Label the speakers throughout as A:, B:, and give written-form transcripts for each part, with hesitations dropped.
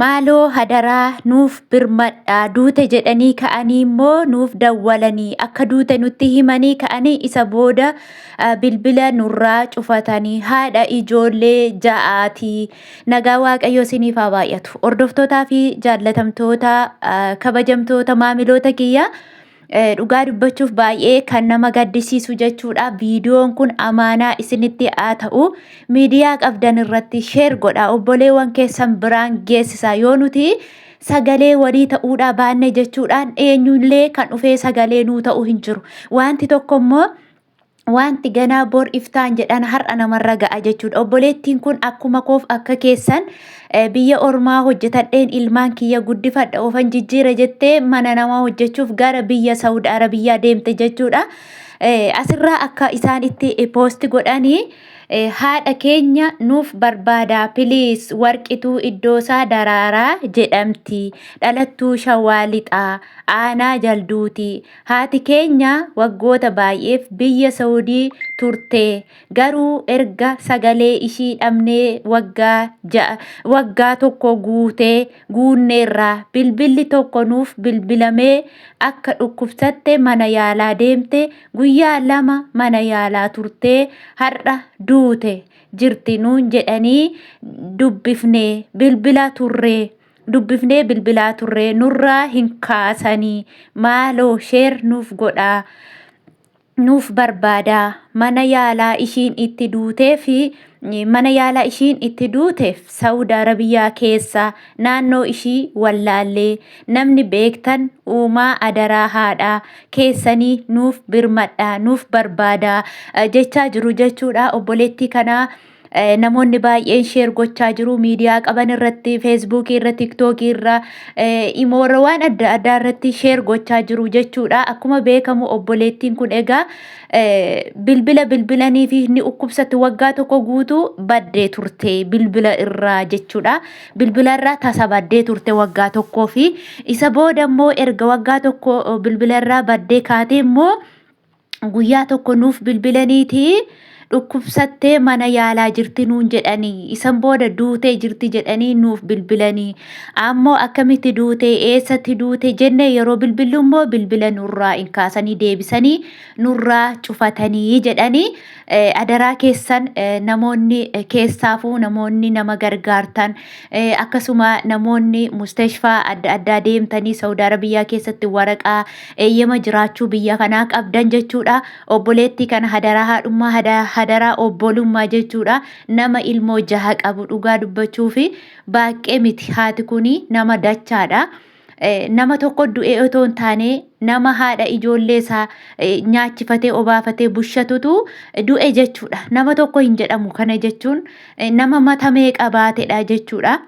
A: Maaloo hadaraa nuuf birmadhaa duute jedhanii ka'anii immoo nuuf dawwalanii akka duute nutti himanii ka'anii isa booda bilbila nurraa cufatanii haadha ijoollee ja'aati. Nagaa Waaqayyoo isiniif haa baay'atu. Hordoftootaa fi jaallatamtoota kabajamtoota maamiloota kiyya Dhugaa dubbachuuf baay'ee kan nama gaddisiisu jechuudha. Viidiyoon kun amaanaa isinitti haa ta'u. Miidiyaa qabdan irratti sheer godha. Obboleewwan keessan biraan geessisa. Yoo nuti sagalee walii ta'uudhaa baanne jechuudhaan eenyullee kan dhufee sagalee nuu ta'u hin jiru. Wanti tokko immoo wanti ganaa bor iftaan jedhan har'a namarra ga'a jechuudha. Obboleettiin kun akkuma koof akka keessan biyya ormaa hojjetadheen ilmaan kiyya guddifadha ofan jijjiira jettee mana namaa hojjechuuf gara biyya Saawud Arabiyyaa deemte jechuudha. Asirraa akka isaan itti poosti godhanii haadha keenya nuuf barbaadaa piliis Warqituu Iddoosaa Daraaraa jedhamti. Dhalattuu Shawaa Lixaa Aanaa Jalduuti. Haati keenya waggoota baay'eef biyya Sawudii turte. Garuu erga sagalee ishii dhabnee waggaa 6, waggaa tokko guutee guunneerra. Bilbilli tokko nuuf bilbilamee akka dhukkubsatte mana yaalaa deemte guyyaa 2 mana yaalaa turtee har'a duute jirti nuun jedhanii dubbifnee bilbila turre. Dubbifnee bilbilaa turre nurraa hin kaasanii maaloo sheer nuuf godhaa nuuf barbaadaa mana yaalaa ishiin itti duutee fi mana yaalaa ishiin itti duuteef Saawud Arabiyaa keessa naannoo ishii wallaallee namni beektan uumaa adaraa haadhaa keessanii nuuf birmadhaa nuuf barbaadaa jechaa jiru jechuudha obboleettii kanaa. Namoonni baay'een sheer gochaa jiru miidiyaa qaban irratti feesbuukii irra tiktookii irra imoorra waan adda addaa irratti sheer gochaa jiru jechuudha akkuma beekamu obboleettiin kun egaa bilbila bilbilanii fi ni dhukkubsatti waggaa tokko guutuu baddee turte bilbila irraa jechuudha bilbila irraa tasa baddee turte waggaa tokkoo fi isa booda immoo erga waggaa tokko bilbila irraa baddee kaatee immoo guyyaa tokko nuuf bilbilaniiti dhukkubsattee mana yaalaa jirti nuun jedhanii isan booda duutee jirti jedhanii nuuf bilbilanii ammoo akkamitti duutee eessatti duute jenne yeroo bilbillu immoo bilbila nurraa hin kaasanii deebisanii nurraa cufatanii jedhanii adaraa keessan namoonni keessaafuu namoonni nama gargaartan akkasuma namoonni mustashfaa adda addaa deemtanii Saudi Arabiyaa keessatti waraqaa eeyyama jiraachuu biyya kanaa qabdan jechuudha. Obboleettii kana hadaraa haadhummaa hadaraa obbolummaa jechuudha. Nama ilmoo jaha qabu dhugaa dubbachuu fi baaqqee miti haati kuni nama dachaadha. Nama tokko du'ee otoo hin taane nama haadha ijoollee isaa nyaachifatee obaafatee bushatutu du'e jechuudha. Nama tokko hin jedhamu kana jechuun nama mata meeqa baatedha jechuudha.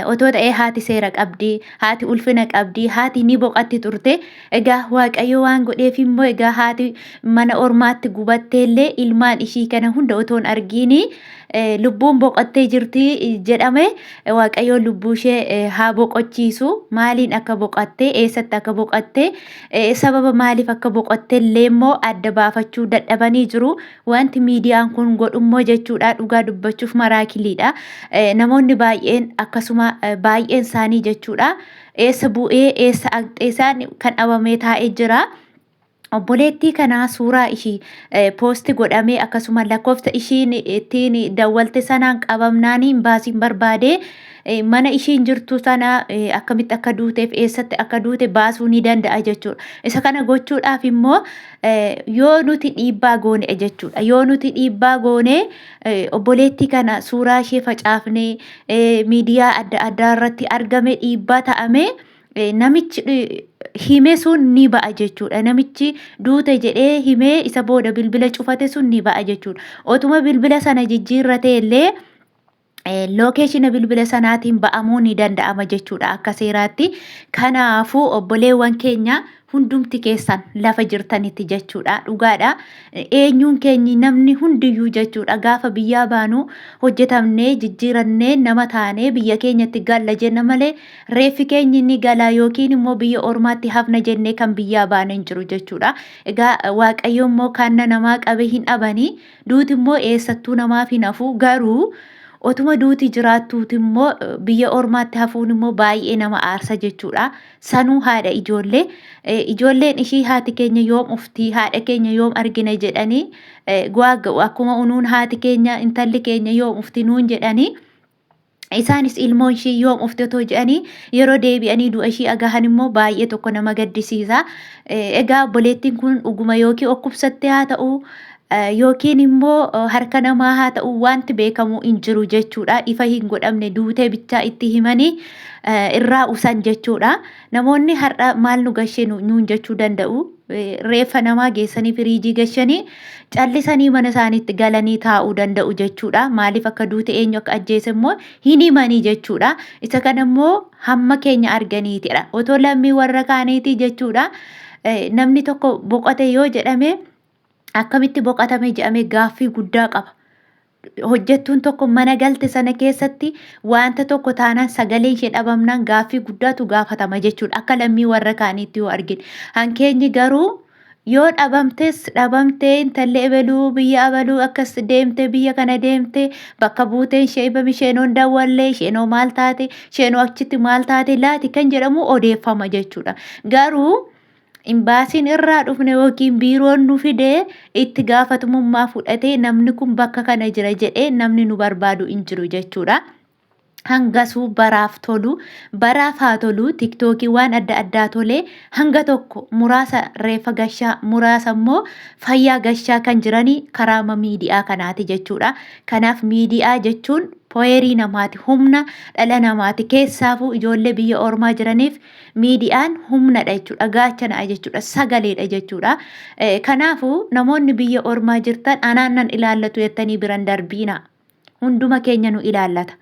A: Otoo ta'ee haati seera qabdi, haati ulfina qabdi, haati ni boqatti turte. Egaa Waaqayyo waan godheef immoo egaa haati mana ormaatti gubattee illee ilmaan ishii kana hunda otoo hin argiini lubbuun boqottee jirti jedhame. Waaqayyo lubbuu ishee haa boqochiisu. Maaliin akka boqotte, eessatti akka boqotte, sababa maaliif akka boqotte illee immoo adda baafachuu dadhabanii jiru. Wanti miidiyaan kun godhummoo jechuudha dhugaa dubbachuuf maraakiliidha. Namoonni baay'een akkasuma baay'een isaanii jechuudha eessa bu'ee eessa aqxee isaan kan dhabamee taa'ee jira. Obboleettii kanaa suuraa ishii poosti godhamee akkasuma lakkoofsa ishiin ittiin dawwalte sanaan qabamnaan imbaasiin barbaade mana ishiin jirtu sana akkamitti akka duuteef eessatti akka duute baasuu ni danda'a jechuudha. Isa kana gochuudhaaf immoo yoo nuti dhiibbaa goone jechuudha. Yoo nuti dhiibbaa goone obboleettii kana suuraa ishee facaafnee miidiyaa adda addaa irratti argame dhiibbaa ta'ame namichi hime sun ni ba'a jechuudha. Namichi duute jedhee himee isa booda bilbila cufate sun ni ba'a jechuudha. Otuma bilbila sana jijjiirratee illee lookeeshina bilbila sanaatiin ba'amuu ni danda'ama jechuudha akka seeraatti. Kanaafuu obboleewwan keenya hundumti keessan lafa jirtanitti jechuudha dhugaadha. Eenyuun keenyi namni hundiyyuu jechuudha gaafa biyyaa baanu hojjetamnee jijjiirannee nama taanee biyya keenyatti galla jenna malee reeffi keenyi ni gala yookiin immoo biyya ormaatti hafna jennee kan biyyaa baane hin jiru jechuudha. Egaa Waaqayyo immoo kan namaa qabe hin dhabanii duuti immoo eessattuu namaaf hin hafu garuu Otuma duuti jiraattuuti immoo biyya ormaatti hafuun immoo baay'ee nama aarsa jechuudha. Sanuu haadha ijoollee ijoolleen ishii haati keenya yoom uftii haadha keenya yoom argina jedhanii gwaagga'u akkuma unuun haati keenya intalli keenya yoom ufti nuun jedhanii isaanis ilmoon ishii yoom ufti otoo jedhanii yeroo deebi'anii du'a ishii agahan immoo baay'ee tokko nama gaddisiisa. Egaa obboleettiin kun dhuguma yookiin okkubsattee haa ta'u yookiin immoo harka namaa haa ta'u wanti beekamu hin jiru jechuudha. Ifa hin godhamne duutee bichaa itti himanii irraa usan jechuudha. Namoonni har'a maal nu gashee nuun jechuu danda'u. Reeffa namaa geessanii firiijii gashanii callisanii mana isaaniitti galanii taa'uu danda'u jechuudha. Maaliif akka duute eenyu akka ajjeese immoo hin himanii jechuudha. Isa kana immoo hamma keenya arganiitidha. Otoo lammii warra kaaniitii jechuudha. Namni tokko boqote yoo jedhame akkamitti boqatame jedhamee gaaffii guddaa qaba. Hojjettuun tokko mana galte sana keessatti wanta tokko taanaan sagaleen ishee dhabamnaan gaaffii guddaatu gaafatama jechuudha. Akka lammii warra kaaniitti yoo argine. Hankeenyi garuu yoo dhabamtes dhabamtee intalli ebeluu biyya abaluu akkas deemte biyya kana deemte bakka buuteen ishee ibame isheenoo hin dawwallee isheenoo maal taate isheenoo achitti maal taate laati kan jedhamu odeeffama jechuudha. Garuu Imbaasiin irraa dhufne yookiin biiroon nu fide itti gaafatamummaa fudhatee namni kun bakka kana jira jedhee namni nu barbaadu hin jiru jechuudha. Hangasuu baraaf tolu baraaf haa tolu tiktookii waan adda addaa tolee hanga tokko muraasa reeffa gashaa muraasa immoo fayyaa gashaa kan jiranii karaama miidiyaa kanaati jechuudha. Kanaaf miidiyaa jechuun powerii namaati humna dhala namaati keessaafuu ijoollee biyya ormaa jiraniif Miidiyaan humnadha jechuudha, gaachanadha jechuudha, sagaleedha jechuudha. Kanaafuu namoonni biyya ormaa jirtan anaan nan ilaallatu jettanii biran darbiina. Hunduma keenya nu ilaallata.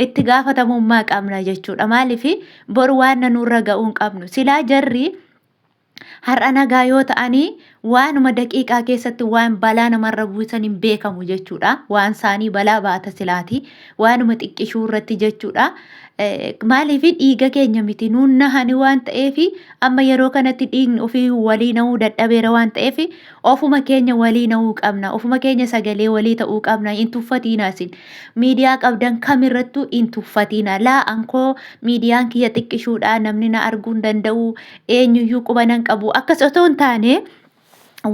A: Itti gaafatamummaa qabna jechuudha. Maaliif boru waan nurra ga'uu hin qabnu. Silaa jarri har'a nagaa yoo ta'anii waanuma daqiiqaa keessatti waan balaa namarra buusan hin beekamu jechuudha. Waan isaanii balaa baata silaati. Waanuma xiqqishuu irratti jechuudha. Maaliif dhiiga keenya miti nuun nahani waan ta'eef amma yeroo kanatti dhiigni ofii walii nahuu dadhabeera waan ta'eef ofuma keenya walii nahuu qabna. Ofuma keenya sagalee walii ta'uu qabna. Hin tuffatiinaa isin. Miidiyaa qabdan kamirrattuu hin tuffatiinaa. Laa ankoo miidiyaan kiyya xiqqishuudha namni na arguu hin danda'u eenyuyyuu quba nan qabu akkas otoo hin taane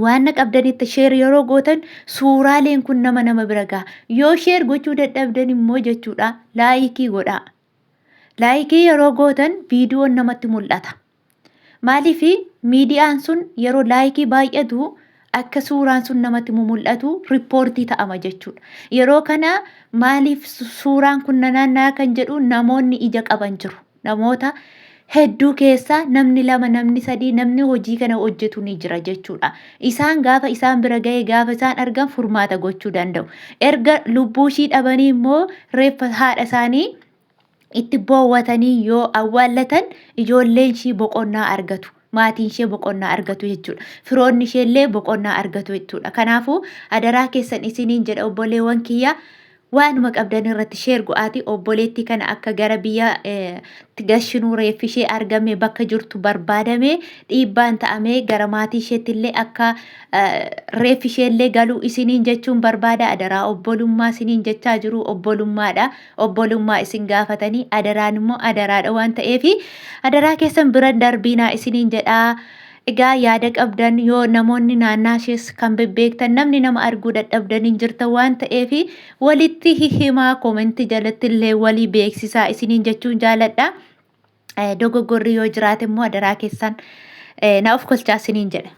A: waan na qabdanitti sheer yeroo gootan suuraaleen kun nama nama bira gaha. Yoo sheer gochuu dadhabdan immoo jechuudha laayikii godhaa. Laayikii yeroo gootan viidiyoon namatti mul'ata. Maaliif miidiyaan sun yeroo laayikii baay'atu akka suuraan sun namatti mul'atu riippoortii ta'ama jechuudha. Yeroo kana maaliif suuraan kun naannaa kan jedhu namoonni ija qaban jiru. Namoota hedduu keessaa namni lama, namni sadii, namni hojii kana hojjetu ni jira jechuudha. Isaan gaafa isaan bira ga'e gaafa isaan argan furmaata gochuu danda'u. Erga lubbuu ishii dhabanii immoo reeffa haadha isaanii itti boowwatanii yoo awwaallatan ijoolleen ishii boqonnaa argatu. Maatiin ishee boqonnaa argatu jechuudha. Firoonni ishee illee boqonnaa argatu jechuudha. Kanaafuu adaraa keessan isiniin jedha obboleewwan kiyya. Waanuma qabdan irratti sheer go'aati obboleettii kana akka gara biyya tti gashinuu reeffi ishee argame bakka jirtu barbaadame dhiibbaan ta'amee gara maatii isheetti illee akka reeffi ishee illee galuu isiniin jechuun barbaada adaraa obbolummaa isiniin jechaa jiru obbolummaadha obbolummaa isin gaafatanii adaraan immoo adaraadha waan ta'eef adaraa keessan bira darbiinaa isiniin jedhaa. Egaa yaada qabdan yoo namoonni naannaa ishees kan bebbeektan namni nama arguu dadhabdan hin jirtan waan ta'eef walitti hihimaa koomenti jalatti illee walii beeksisaa isiniin jechuun jaaladha. Dogoggorri yoo jiraate immoo adaraa keessan na of kolchaa isiniin jedha.